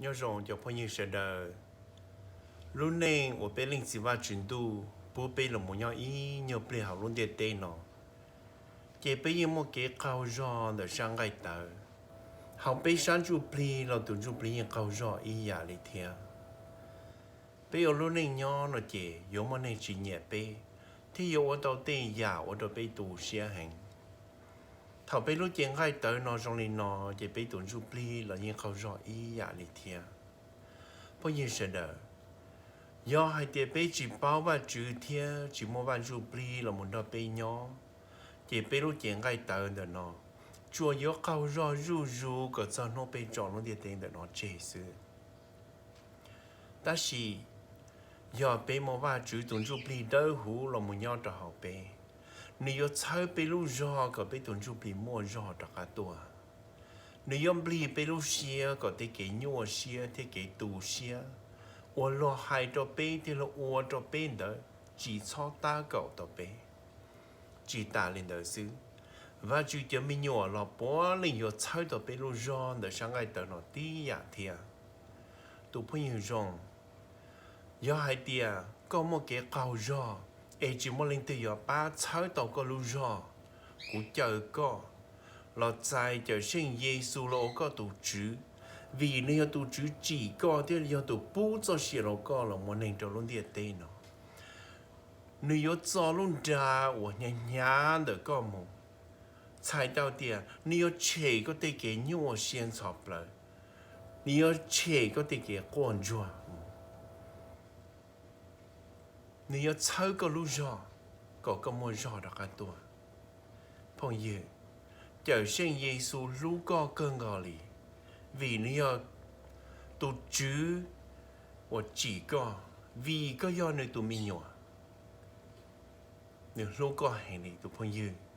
Nyob zoo cov phooj ywg sawv daws, lub neej uas peb Leej Txiv Vajtswv Ntuj pub peb los mus nyob ib nyuag pliag hauv lub ntiaj teb no, ces peb yeej muaj kev qaug zog ntawm sab nqaij tawv. Hauv peb sab ntsuj plig los tus ntsuj plig yeej qaug zog ib yam li thiab. Peb ua lub neej nyob no ces yuav muaj neeg tsis nyiam peb, thiab yuav ua tau tej yam ua rau peb tu siab heev. Thaum peb lub cev nqaij tawv no zoo li no, ces peb tus ntsuj plig los yeej qaug zog ib yam li thiab. Phooj ywg sawv daws, yog hais tias peb tsis paub Vajtswv thiab tsis muaj Vaj Ntsuj Plig los mus nrog peb nyob, ces peb lub cev nqaij tawv ntawm no tsuas yuav qaug zog zuj zus kom txog hnub peb tso lub ntiaj teb ntawm no tseg xwb. Tab sis yog peb muaj Vajtswv tus ntsuj plig dawb huv los mus nyob rau hauv peb, nws yuav txhawb peb lub zog kom peb tus ntsuj plig muaj zog rov qab tuaj. Nws yuav nplig peb lub siab kom tej kev nyuaj siab thiab kev tu siab uas luag hais rau peb thiab luag ua rau peb ntawd tsis txhob tab kaum tau peb. Tsis tas li ntawd xwb, Vajtswv cov me nyuam los puav leej yuav txhawb tau peb lub zog ntawm sab nqaij tawv no tib yam thiab. Tus phooj ywg zoo, yog hais tias koj muaj kev qaug zog es tsis muaj leej twg yuav pab txhawb tau koj lub zog, kuv caw koj los txais Cawm Seej Yexus los ua koj tus Tswv, vim nws yog tus Tswv tsim koj thiab yog tus pub txoj sia rau koj los muaj neeg rau lub ntiaj teb no. Nws yuav txo lub nra uas hnyav hnyav ntawm koj mus, txhais tau tias nws yuav tshem koj tej kev nyuaj siab ntxhov plawv, nws yuav tshem koj tej kev quaj ntsuag mus. Nws yuav txhawb koj lub zog kom koj muaj zog rov qab tuaj. Phooj ywg, Cawm Seej Yexus hlub koj kawg nkaus li, vim nws yog tus Tswv uas tsim koj, vim koj yog nws tus me nyuam. Nws hlub koj heev li tus phooj ywg.